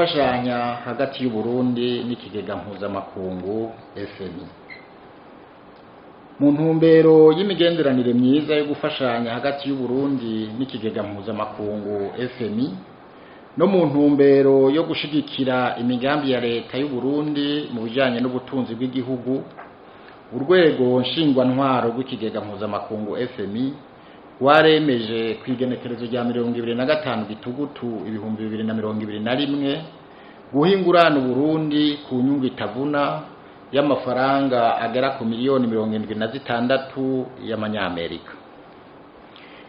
Ugufashanya hagati y'Uburundi n'ikigega mpuzamakungu FMI. Mu ntumbero y'imigenderanire myiza yo gufashanya hagati y'Uburundi n'ikigega mpuzamakungu FMI, no mu ntumbero yo gushigikira imigambi ya leta y'Uburundi mu bijanye n'ubutunzi bw'igihugu, urwego nshingwantwaro rw'ikigega mpuzamakungu FMI rwaremeje kw'igenekerezo rya 25 Gitugutu 2021 guha ingurane Uburundi ku nyungu itavuna y'amafaranga agera ku miliyoni 76 y'amanyamerika.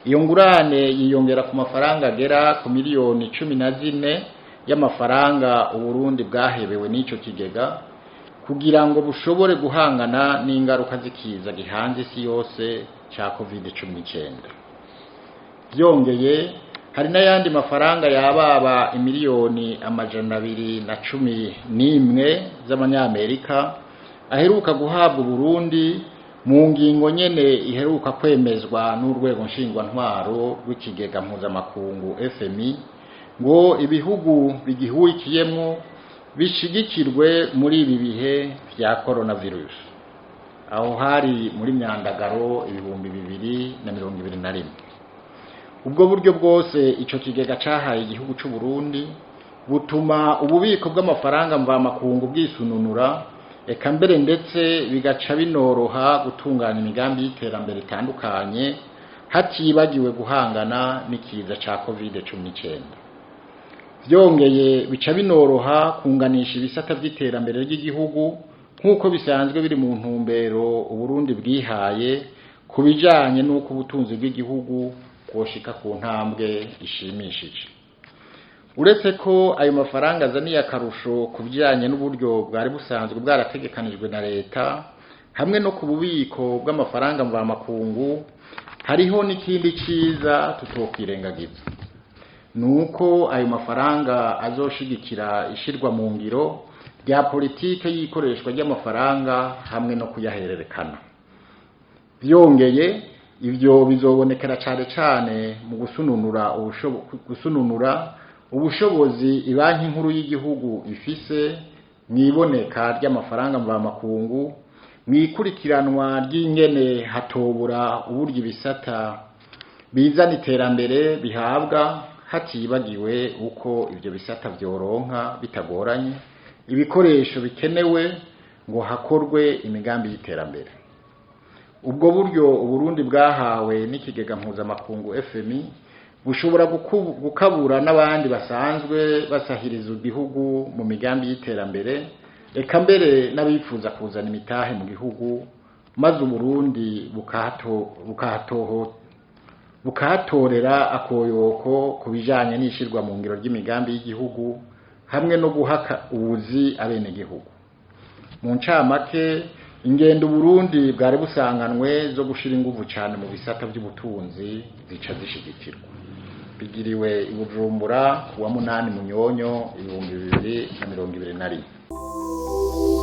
Iyo ngurane yiyongera ku mafaranga agera ku miliyoni 14 y'amafaranga Uburundi bwahebewe n'ico kigega kugira ngo bushobore guhangana n'ingaruka z'ikiza gihanze isi yose ca Covid 19. Vyongeye, hari n'ayandi mafaranga yababa imiliyoni 211 z'amanyamerika aheruka guhabwa Uburundi mu ngingo nyene iheruka kwemezwa n'urwego nshingwantwaro rw'ikigega mpuzamakungu FMI, ngo ibihugu bigihurikiyemwo bishigikirwe muri ibi bihe vya coronavirus. Aho hari muri Myandagaro 2021. Ubwo buryo bwose ico kigega cahaye igihugu c'u Burundi butuma ububiko bw'amafaranga mvamakungu bwisununura, eka mbere ndetse bigaca binoroha gutunganya imigambi y'iterambere itandukanye, hatibagiwe guhangana n'ikiza ca Covid 19. Vyongeye, bica binoroha kunganisha ibisata vy'iterambere ry'igihugu nk'uko bisanzwe biri mu ntumbero Uburundi bwihaye ku bijanye n'uko ubutunzi bw'igihugu bwoshika ku ntambwe ishimishije. Uretse ko ayo mafaranga azaniye akarusho ku bijanye n'uburyo bwari busanzwe bwarategekanijwe na leta hamwe no ku bubiko bw'amafaranga mvamakungu, hariho n'ikindi ciza tutokwirengagiza, nuko ayo mafaranga azoshigikira ishirwa mu ngiro rya politike y'ikoreshwa ry'amafaranga hamwe no kuyahererekana. Vyongeye, ivyo bizobonekera cane cane mu gusununura ubushobozi ibanki nkuru y'igihugu ifise mw'iboneka ry'amafaranga mvamakungu, mw'ikurikiranwa ry'ingene hatobura uburyo ibisata bizana iterambere bihabwa, hatibagiwe uko ivyo bisata vyoronka bitagoranye ibikoresho bikenewe ngo hakorwe imigambi y'iterambere. Ubwo buryo Uburundi bwahawe n'ikigega mpuzamakungu FMI bushobora gukabura n'abandi basanzwe basahiriza igihugu mu migambi y'iterambere, eka mbere n'abifuza kuzana imitahe mu gihugu, maze Uburundi bukahatorera akoyoko ku bijanye n'ishirwa mu ngiro ry'imigambi y'igihugu hamwe no guhaka ubuzi abenegihugu. Mu ncamake, ingendo Uburundi bwari busanganwe zo gushira inguvu cane mu bisata vy'ubutunzi zica zishigikirwa. Bigiriwe i Bujumbura kuwa 8 Munyonyo 2021.